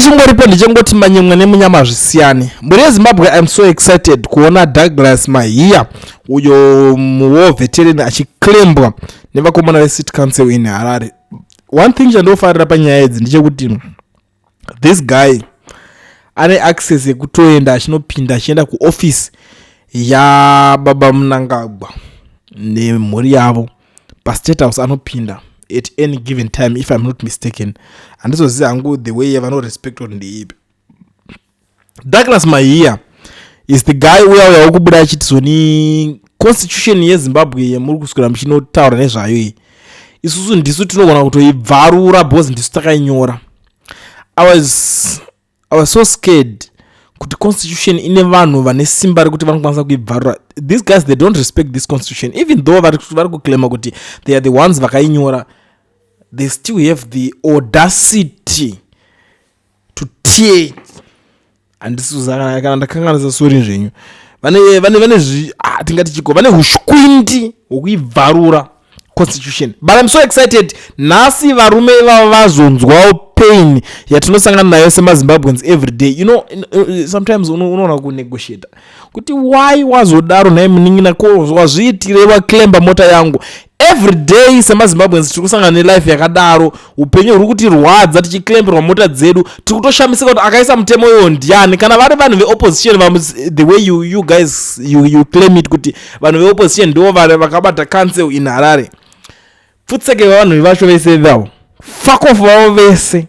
Chingoripo ndichengoti manyemwe nemunyama hazvisiyani. Mhuri yeZimbabwe, I'm so excited kuona Douglas Mahiya uyo muwar veteran achiclembwa nevakomana vecity council in Harare. One thing chandinofarira panyaya idzi ndechekuti this guy ane access yekutoenda achinopinda achienda kuoffice yababa Mnangagwa nemhuri yavo pastate house. Anopinda at any given time, if I'm not mistaken. Handizozivi hangu the way yavanorespectwa ndeipi. Douglas Mahiya is the guy uya uya wekubuda achiti zoni constitution yeZimbabwe yemuri kuswera muchinotaura nezvayo iyi, isusu ndisu tinogona kutoibvarura because ndisu takainyora. I was so scared kuti constitution ine vanhu vane simba rekuti vanokwanisa kuibvarura. These guys, they don't respect this constitution. Even though vari kuclaima kuti they are the ones vakainyora, they still have the audacity to tear it. Handisi kana ndakanganisa, sorry zvenyu. Vane tingati chiko, vane ushwindi hwekuibvarura constitution. But I'm so excited nhasi varume ivava vazonzwawo pain yatinosangana nayo semaZimbabweans every day. Sometimes unoona kunegotiata kuti why wazodaro nhai munin'ina, ko wazviitirei waclemba mota yangu? Every day semaZimbabweans tiri kusangana nelife yakadaro, upenyu huri kutirwadza tichiclemberwa mota dzedu. Tiri kutoshamisika kuti akaisa mutemo iwo ndiani. Kana vari vanhu veopposition, the way you guys you claim it kuti vanhu veopposition ndo vakabata council in Harare, pfutseke vanhu vacho vese vavo, fuck off vavo vese.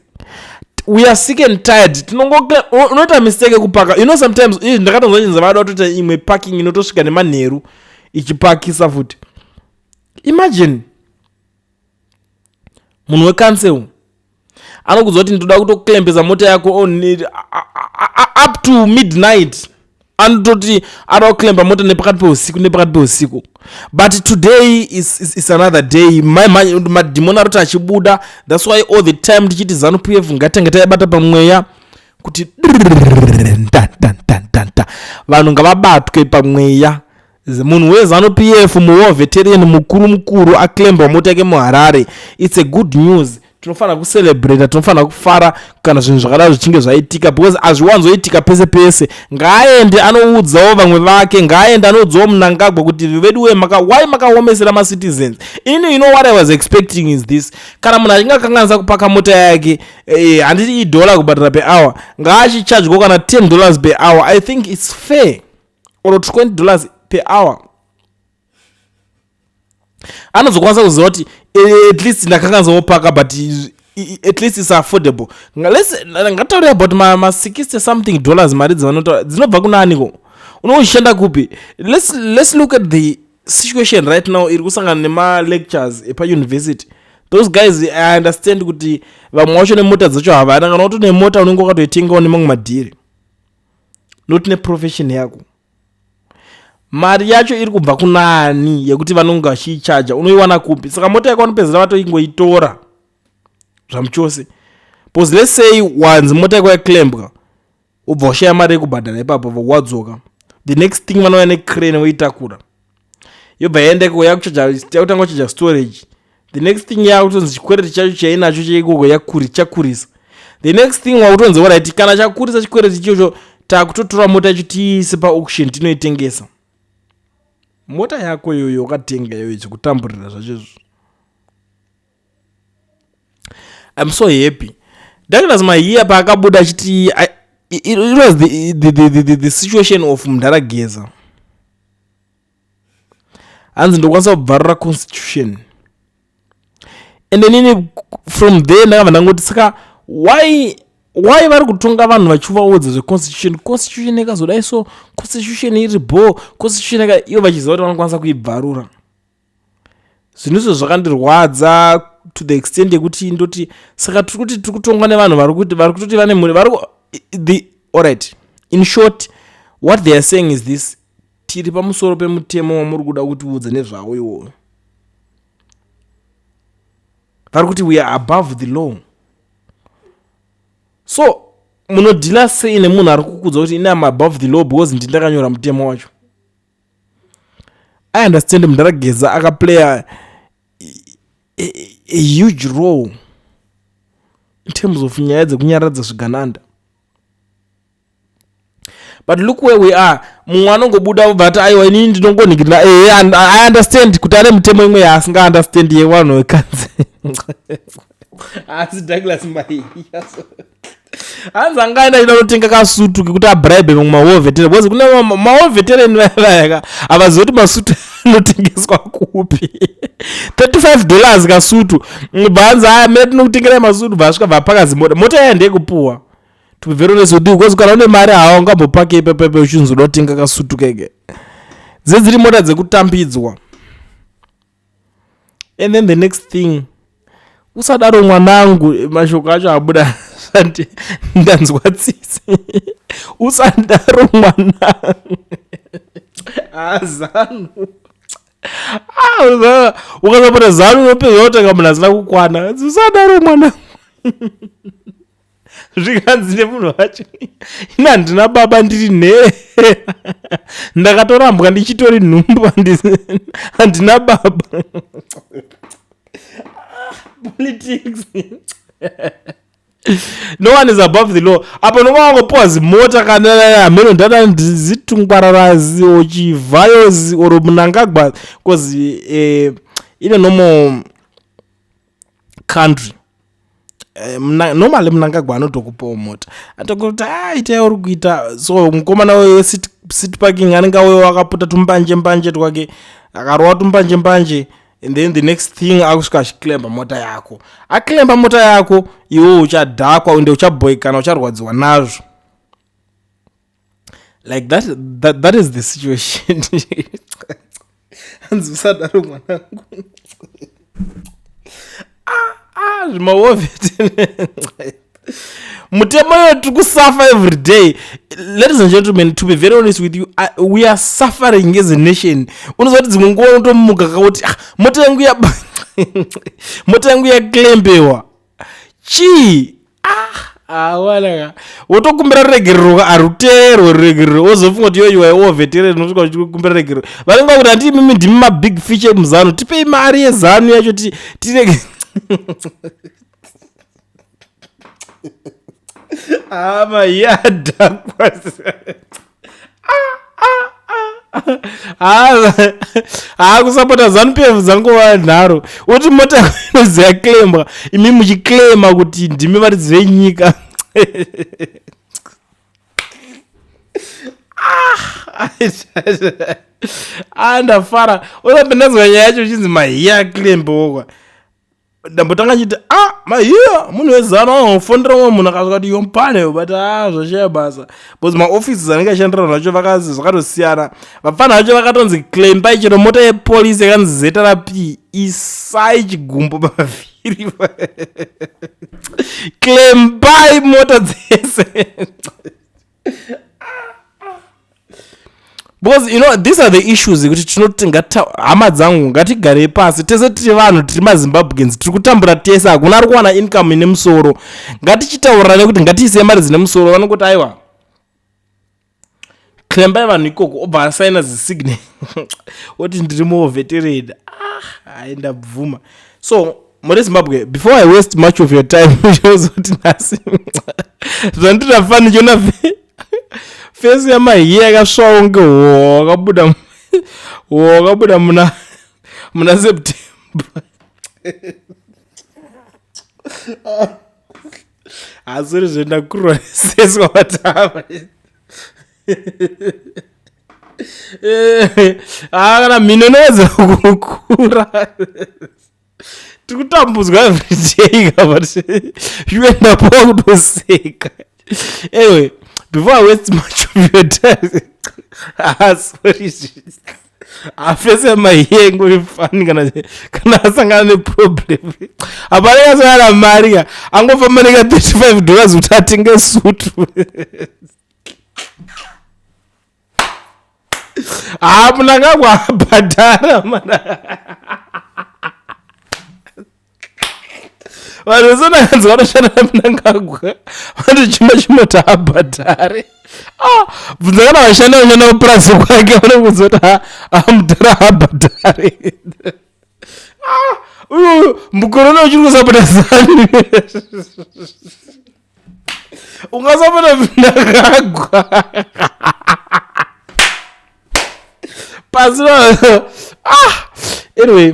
We are sick and tired. Tinongo unoita mistake yekupaka. Sometimes ndakatonzwa chinzi vada kutoita imwe parking inotosvika nemanheru ichipakisa futi. Imagine munhu wecouncil anokudza kuti ndoda kutoclembesa mota yako up to midnight. Anototi ada kuclemba mota nepakati peusiku, nepakati peusiku. But today is another day. Madhimoni aroti achibuda. That's why all the time tichiti ZANU PF ngatange taibata pamweya kuti vanhu ngavabatwe pamweya. Munhu weZANU PF, muwar veteran mukuru mukuru, aclembwa mota yake muHarare. It's a good news. Tinofanira kucelebrata, tinofanira kufara kana zvinhu zvakadaro zvichinge zvaitika, because hazviwanzoitika pese pese. Ngaaende anoudzawo vamwe vake, ngaaende anoudzawo Mnangagwa kuti veduwe maka, why makaomesera macitizens ini? You know what I was expecting is this: kana munhu achinge akanganisa kupaka mota yake, handiti idollar kubhadhara per hour? Ngaachichajwa kana $10 per hour. I think it's fair, or $20 per hour. Anozokwanisa kuziva kuti at least ndakanganisa paka, but at least it's affordable. Ngataure about ma60 something dollars. Mari dzavanotaura dzinobva kunaniko? Unoshanda kupi? Let's look at the situation right now iri kusangana nemalectures epauniversity. Those guys, I understand kuti vamwe vacho nemota dzacho havana. Kana uto nemota, unenge wakatoitengawo nemamwe madhiri, not neprofession yako. Mari yacho iri kubva kunani yekuti vanonge vachiichaja? Unoiwana kupi? Saka mota yako vanopedzera vatoingoitora zvamuchose, because let's say wanzi mota yako yaclembwa, ubva washaya mari yekubhadhara ipapo, wadzoka, the next thing vanouya necrane voitakura, yobva yaendeko, yakutanga kuchaja storage. The next thing yakutonzi chikwereti chacho chainacho cheikoko chakurisa. The next thing wakutonzi, alright, kana chakurisa chikwereti ichocho, takutotora mota yacho tiise paauction, tinoitengesa mota yako iyoyo wakatenga iyoyo zvekutamburira zvacho izvo. I'm so happy Douglas Mahiya paakabuda achiti it was the situation of mudhara Geza, hanzi ndokwanisa kubvarura constitution. And inini from there ndakabva ndangoti, saka why vari kutonga vanhu vachivaudza zveconstitution? Constitution ikazodai, so constitution iri bo constitution, ivo vachiziva kuti vanokwanisa kuibvarura. Zvinhu izvo zvakandirwadza to the extent yekuti ndoti, saka tiri kuti tiri kutongwa nevanhu vari kuti vari kutoti vane mhuri vari the alright, in short, what they are saying is this: tiri pamusoro pemutemo wamuri kuda kutiudza nezvawo iwoyo. Vari kuti we are above the law. So munodhila sei nemunhu ari kukudza kuti ini am above the law because ndi ndakanyora mutemo wacho? I understand mudhara Geza akaplaya a huge role. In terms of nyaya dzekunyaradza zvigananda. But look where we are. Mumwe anongobuda obva ati, "Aiwa, inini ndinongonhingirira." Ehe, I understand kuti ane mitemo imwe yaasingaunderstand yevanhu vekanzi. Asi Douglas Mahiya hanzi angaenda achida kutenga kasutu kekuti abribe mamwe mawar veteran, because kune mawar veteran vayaka havazivi kuti masutu anotengeswa kupi. $35 kasutu. Bva hanzi, "Aya, mene tinokutengerai masutu." Bva asvika, bva apaka zimota. Mota yaya ndeyekupuwa, to be very honest with you, because kana une mari hawa ungambopake ipepepe uchinzi uda kutenga kasutu keke. Dze dziri mota dzekutambidzwa. And then the next thing, "Usadaro mwanangu." Mashoko acho abuda, ndanzwa tsitsi. "Usadaro mwanangu." Azanu ukasapota ZANU unopedza kutenga munhu asina kukwana. "Usadaro mwanangu," zvikanzi nemunhu wacho, "Ina handina baba, ndiri nhere, ndakatorambwa ndichitori nhumbu, handina baba." Politics, no one is above the law. Apo unonga wangopiwa zimota kana hameno ndada zitungwararazi ochivhayozi or Mnangagwa, because in a normal country, normally Mnangagwa anotokupawo mota, atokuti, "A, itai uri kuita so." Mukomana wecity parking anenge auyo akaputa tumbanje mbanje twake, akarova tumbanje mbanje, and then the next thing akusvika achiclaima mota yako. Aclaima mota yako, iwe uchadhakwa ende uchabhoikana, ucharwadziwa nazvo. Like that is the situation. Hanzi, "Usadaro mwanangu." Ah, ah, zvimawar vet, mutemo iyo, tiri kusuffer every day. Ladies and gentlemen, to be very honest with you, we are suffering as a nation. Unoziva kuti dzimwe nguva unotomuka kakuti, "Ah, mota yangu ya mota yangu yaclaimbewa chii?" Ah, awanaka wotokumbira ruregerero, haruteerwe ruregerero. Wozofunga kuti yoyo waiwo veteran, unosvika uchikumbira ruregerero, vanenge vakuti, "Handi imimi ndimi mabig fish emuZANU? Tipei mari yeZANU yacho tirege." Hama yadhakwa. Haa, kusapota ZANU PF dzangova nharo. Uti mota yako inozi yaclaimwa, imi muchiclaima kuti ndimi varidzi venyika. Ah, ndafara. Usambe ndazwa nyaya yacho uchinzi Mahiya aclaimbeokwa, ndambotanga chiti, "A, ah, Mahiya munhu weZANU." Anofondera umwe munhu akasvika kuti yompane, but a ah, zvashaya basa, because maoffices anenge ashandira vanhu vacho vakazi zvakatosiyana. Vapfana vacho vakatonzi claimbai chero mota yepolisi yakanzi ZRP, isai chigumbo pavhiri, claimbai mota dzese, because you know these are the issues ekuti tinoti hama dzangu, ngatigarei pasi tese tiri vanhu, tiri maZimbabweans, tiri kutambura tese, hakuna ari kuwana income ine musoro. Ngatichitaurirane kuti ngatiisei mari dzine musoro. Vanongoti, "Aiwa, claimbai vanhu ikoko." Obva asaina zisigne oti, "Ndiri muwar veteran." Ah, hai, ndabvuma. So muri Zimbabwe, before I waste much of your time, chozoti nhasi zvandinafani chiona face yaMahiya yakasvawo kunge howa wakabuda, howa wakabuda muna September. Hasori zvendakurwa neseswa matava. Ah, kana mhino inowedzera kukura. Tiri kutambudzwa everyday ka, but zviendapo kutoseka. Anyway, before I waste much of your time, ah, sorry, afese yaMahiya ingori funny kana asangana neproblem. Hapana kasangana mari ka, angofamba neka $35 kuti atenge sutu. Haa, Mnangagwa abhadhara mana. Vanhu vese ndakanzi vanoshanda naMnangagwa vanochima chimota abhadhare. Ah, bvunza kana vashanda vanoshanda kupurazi kwake, vanobvunza kuti, "Ah, mudhara abhadhare." Ah, uyu mukorona uchiri kusapota zanu, ungasapota Mnangagwa pasina? Ah, anyway,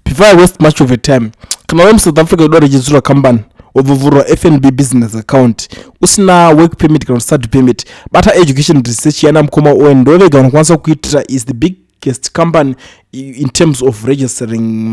before I waste much of a time, kana uri muSouth Africa uda register company, wobvovhurwa FNB business account, usina work permit kana study permit, bata Education Research yana mukoma Owen. Ndo vega vanokwanisa kuitira. Is the biggest company in terms of registering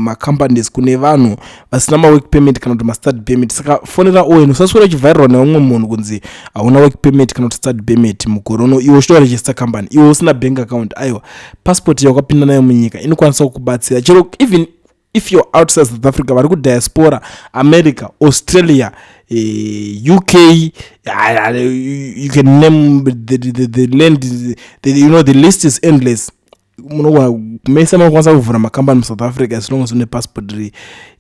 macompanies kune vanhu vasina mawork permit kana kuti mastudy permit. Saka fonera Owen. Usaswera uchivharirwa neumwe munhu kunzi hauna work permit kana kuti study permit mukore uno, iwe uchitoregister company, iwe usina bank account. Aiwa, passport yaukapinda nayo munyika inokwanisa kukubatsira chero even if you're outside South Africa. Vari kudiaspora, America, Australia, UK, you can name the land, the list is endless. Munogona mese munokwanisa kuvhura makambani muSouth Africa as long as une passport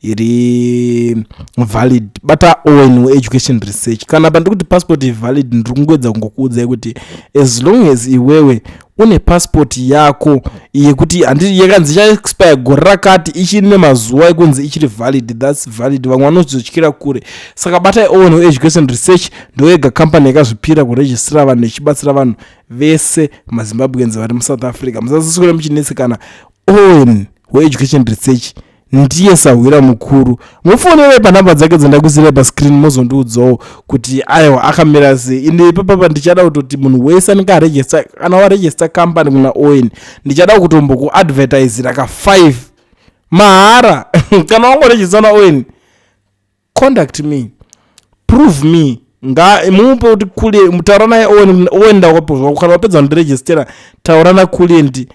iri valid. Bata Owen weEducation Research. Kana pandiri kuti passport valid, ndiri kungoedza kungokuudzai kuti as long as iwewe une passport yako yekuti handi yakanzi ichaexpire gore rakati, ichiri nemazuva ekunzi ichiri valid, that's valid. Vamwe vanozotyira kure. Saka batai Owen weEducation Research. Ndoyega kambani yakazvipira kurejistira vanhu, ichibatsira vanhu vese maZimbabweans vari muSouth Africa. Musaswera muchinetsekana. Owen weEducation Research ndiye sahwira mukuru. Mufonere panhamba dzake dzandakusirai pascreen, mozondiudzawo kuti aiwa, akamira sei. Ine ipapapa ndichada kutoti munhu wese anenge aregister, kana waregister company kuna Owen, ndichada kutombokuadvertisira ka5 mahara. Kana wangoregister naOwen, contact me, prove me, nga mupe kuti kule taura naye Owen. Owen, ndakapozwa kana wapedza kundiregistera, taura nakulend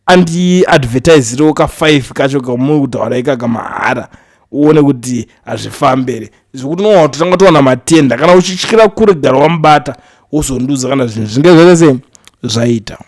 andiadvertisirewo ka5 kacho kamuri kutaura ikaka mahara, uone kuti hazvifambere zvekuti unoona kuti tanga towana matenda. Kana uchityira kure, gara wamubata, wozondiudza kana zvinhu zvinge zvese sei zvaita.